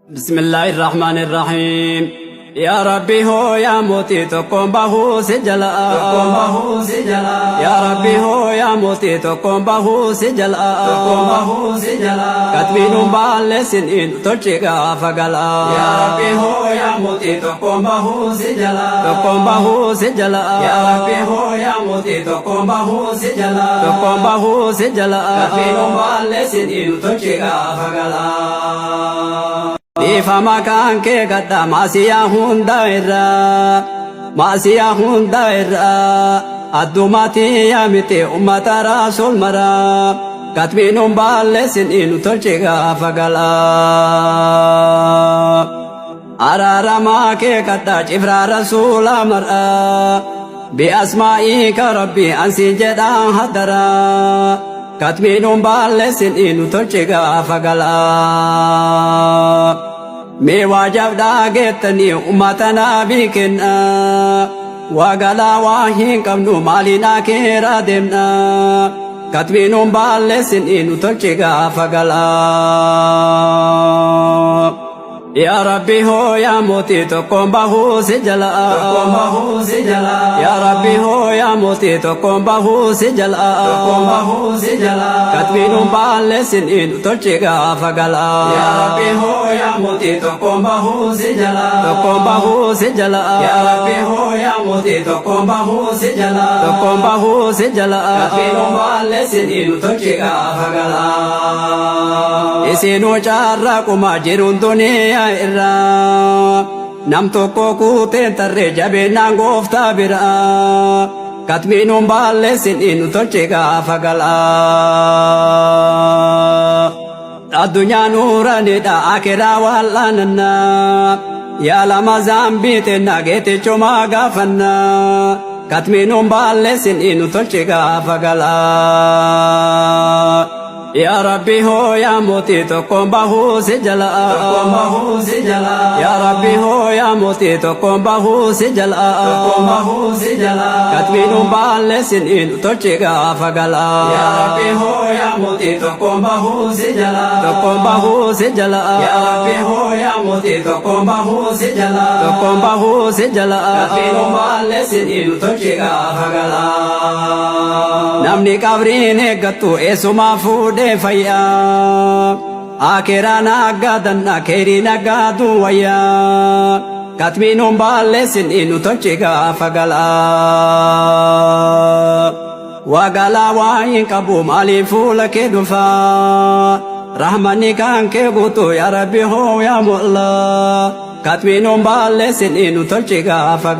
بسم الله الرحمن الرحيم يا ربي هو يا موتي تقوم بهو سجلا Tokkoon bahuu si jalaa. يا ربي هو يا موتي تقوم بهو سجلا Tokkoon bahuu si jalaa. كتبين بالسنين تلشيغا فقلا Yaa Rabbi hoo yaa mootii tokkoon bahuu si jalaa. تقوم بهو سجلا Yaa Rabbi hoo yaa mootii tokkoon bahuu si jalaa. تقوم بهو سجلا Katbiin baalleessin tolche gaafa galaa. Dhiifama kan kee gadha maasiyaa hunda irraa maasiyaa hunda irraa addumatti yaamite ummata rasuul maraa katmiinuun balleessin nu tolche gaafa galaa. Araaramaa kee kadha cifraa rasuula maraa bi'asmaa'ii rabbi ansi jedhaa hadaraa katmiinuun balleessin nu tolche gaafa galaa. Mee waajabdhaa geettanii ummata naabii kenna waa galaa waa hin qabnu maaliin akeera deemna katmiinuun balleessin nu tolche gaafa galaa. Yaa Rabbi hoo yaa mootii tokkoon bahuu si jalaa. Tokkoon bahuu si jalaa. Yaa Rabbi hoo yaa mootii tokkoon bahuu si jalaa. Tokkoon bahuu si jalaa. Katmiinuun balleessin nu tolche gaafa galaa. Yaa Rabbi hoo yaa mootii tokkoon bahuu si jalaa. Tokkoon bahuu si jalaa. Yaa Rabbi hoo yaa mootii tokkoon bahuu si jalaa. Tokkoon bahuu si jalaa. Katbiin baalleessin nu tolche gaafa galaa. Isinuu carraaquma jiruun duniyaa irraa nam tokko kuuteen tarree jabeenaan gooftaa biraa katmiinuun balleessin nu tolche gaafa galaa. Addunyaa nuuranidha akiraa wal'aanannaa yaa lama zaambii tennaa geetichumaa gaafannaa katmiinuun balleessin nu tolche gaafa galaa. Yaa Rabbi hoo yaa mootii tokkoon bahuu si jalaa. Tokkoon bahuu si jalaa. Yaa Rabbi hoo yaa mootii tokkoon bahuu si jalaa. Tokkoon bahuu si jalaa. Katmiinuun balleessin nu tolche gaafa galaa. Yaa Rabbi hoo yaa mootii tokkoon bahuu si jalaa. Tokkoon bahuu si jalaa. Yaa Rabbi hoo yaa mootii tokkoon bahuu si jalaa. Tokkoon bahuu si jalaa. Katbiin baalleessin nu tolche gaafa galaa. Namni qabriin eeggattu eessumaa fuudhee fayyaa. Akiraan aggadanna keeriin aggaadu wayyaa. Katmiinuun balleessin nu tolche gaafa galaa. Waa galaa waa hin qabu maaliif fuula kee dhufaa? Rahmanni kan kee guutuu yaa Rabbi hoo yaa Mollaa. Katmiinuun balleessin nu tolche gaafa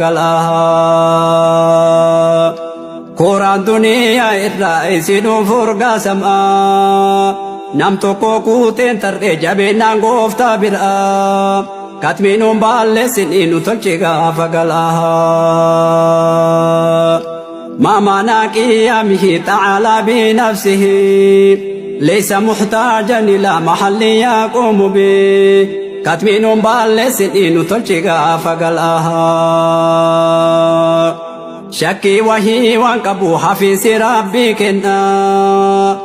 galaa. Koraan duniyaa irraa isinuu furgaasamaa. Nam tokko kuuteen tarree jabeenaan gooftaa biraa. Katmiinuun balleessin nu tolche gaafa galaa. ما معنى قيامه تعالى بنفسه ليس محتاجا إلى محل يقوم به كتمين بالسن تلشي غاف غلاها شكي وهي وانقبو حفيظ ربي كنا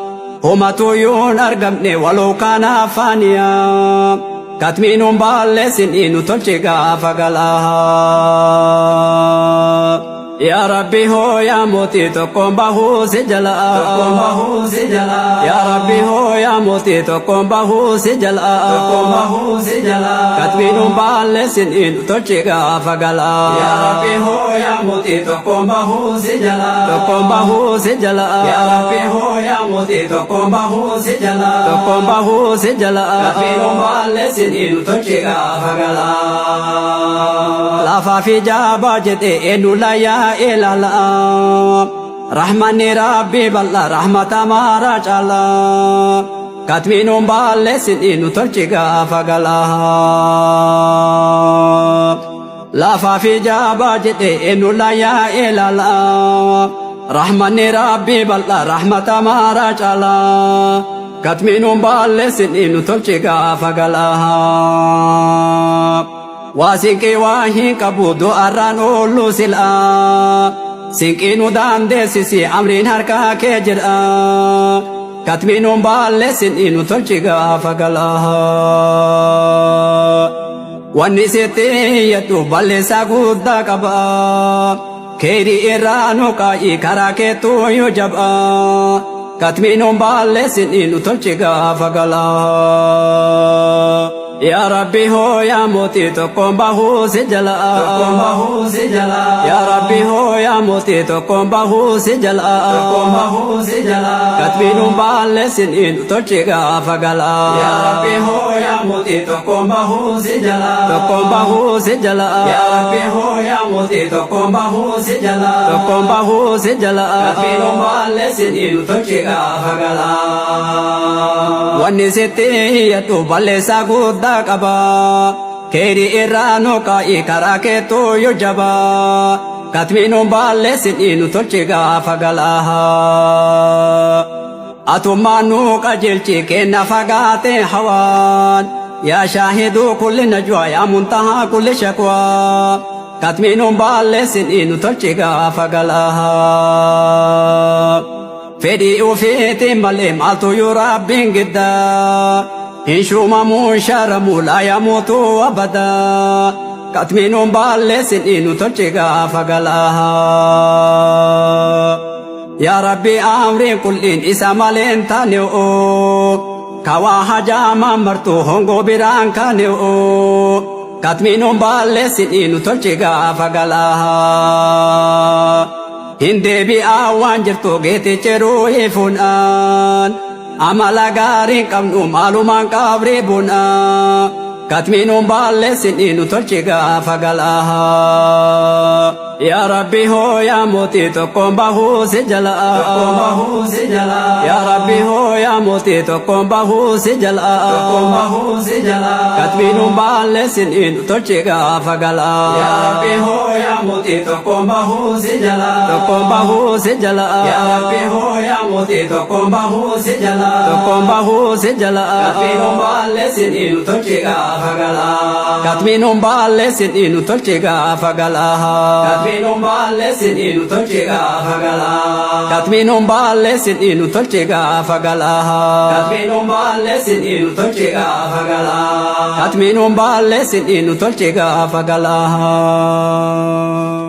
هما تويون أرقمني ولو كان فانيا كتمين بالسن تلشي غاف غلاها Yaa Rabbi hoo yaa mootii tokkoon bahuu si jalaa. Tokkoon bahuu si jalaa. Yaa Rabbi hoo yaa mootii tokkoon bahuu si jalaa. Tokkoon bahuu si jalaa. Katmiinuun balleessin nu tolche gaafa galaa. Yaa Rabbi hoo yaa mootii tokkoon bahuu si jalaa. Tokkoon bahuu si jalaa. Yaa Rabbi hoo yaa mootii tokkoon bahuu si jalaa. Tokkoon bahuu si jalaa. Katbiin baalleessin nu tolche gaafa galaa. Lafaa fi jaabaa jedhee eenyu layyaa ilaalaa. Rahmanni Rabbi bal'aa rahmata maara caalaa. Katmiinuun balleessin nu tolche gaafa galaa. Lafaa fi jaabaa jedhee eenyu layyaa ilaalaa. Rahmanni Rabbi bal'aa rahmata maara caalaa. Katmiinuun balleessin nu tolche gaafa galaa. Waa sinqii waa hin qabu du'arraan oollu sil'aa. Sinqii nu dandeessisi amriin harkaa kee jedha. Katmiinuun balleessin nu tolche gaafa galaa. Wanni sitti iyyadhu balleessaa guddaa qaba. Keerii irraa nu kaa'i karaa keettuu yoo jabaa. Katmiinuun balleessin nu tolchi gaafa galaa. Yaa Rabbi hoo yaa mootii tokkoon bahuu si jala. Tokkoon bahuu si jala. Yaa Rabbi hoo yaa mootii tokkoon bahuu si jala. Tokkoon bahuu si jala. Katmiinuun balleessin nu tolchi gaafa galaa. Yaa Rabbi hoo yaa mootii tokkoon bahuu si jala. Tokkoon bahuu si jala. Yaa Rabbi hoo yaa mootii tokkoon bahuu si jala. Tokkoon bahuu si jala. Katmiinuun balleessin nu tolchi gaafa galaa. Wanni sitti iyyadhu balleessaa guddaa qaba. Keerii irraa nu kaa'i karaa keettuu yoo jabaa. Katmiinuun balleessin nu tolchi gaafa galaa. Atummaan nu qajeelchi kenna fagaate hawaan. Yaa shaahiduu kulli najwaa yaa muntahaa kulli shakwaa. Katmiinuun balleessin nu tolchi gaafa galaa. Fedhii ofiitiin malee maaltu yoo rabbiin giddaa. Hin shuumamuu sharamuu laa yamuutu abadaa. Katmiinuun balleessin nu tolchi gaafa galaa. Yaa Rabbi amriin kulliin isa malee hin taane oo. Kawaa hajaamaa martuu hongoo biraan kaane oo. Katmiinuun balleessin nu tolchi gaafa galaa. Hin deebi'aa waan jirtu geetichi ruuhii fuunaan. Amala gaariin qabnu maalumaan qabrii bunaa. Katmiinuun balleessin nu tolchi gaafa galaa. Yaa Rabbi hoo yaa mootii tokkoon bahuu si jala. Tokkoon bahuu si jala. Yaa Rabbi hoo yaa mootii tokkoon bahuu si jala. Tokkoon bahuu si jala. Katmiinuun balleessin nu tolchi gaafa galaa. Yaa Rabbi hoo yaa mootii tokkoon bahuu si jala. Tokkoon bahuu si jala. Yaa Rabbi hoo yaa mootii tokkoon bahuu si jala. Tokkoon bahuu si jala. Katmiinuun balleessin nu tolchi gaafa galaa. Katmiinuun balleessin nu tolchi gaafa galaa. Katmiinuun balleessin nu tolchi gaafa galaa. Katmiinuun balleessin nu tolchi gaafa galaa. Katmiinuun balleessin nu tolchi gaafa galaa. Katmiinuun balleessin nu tolchi gaafa galaa.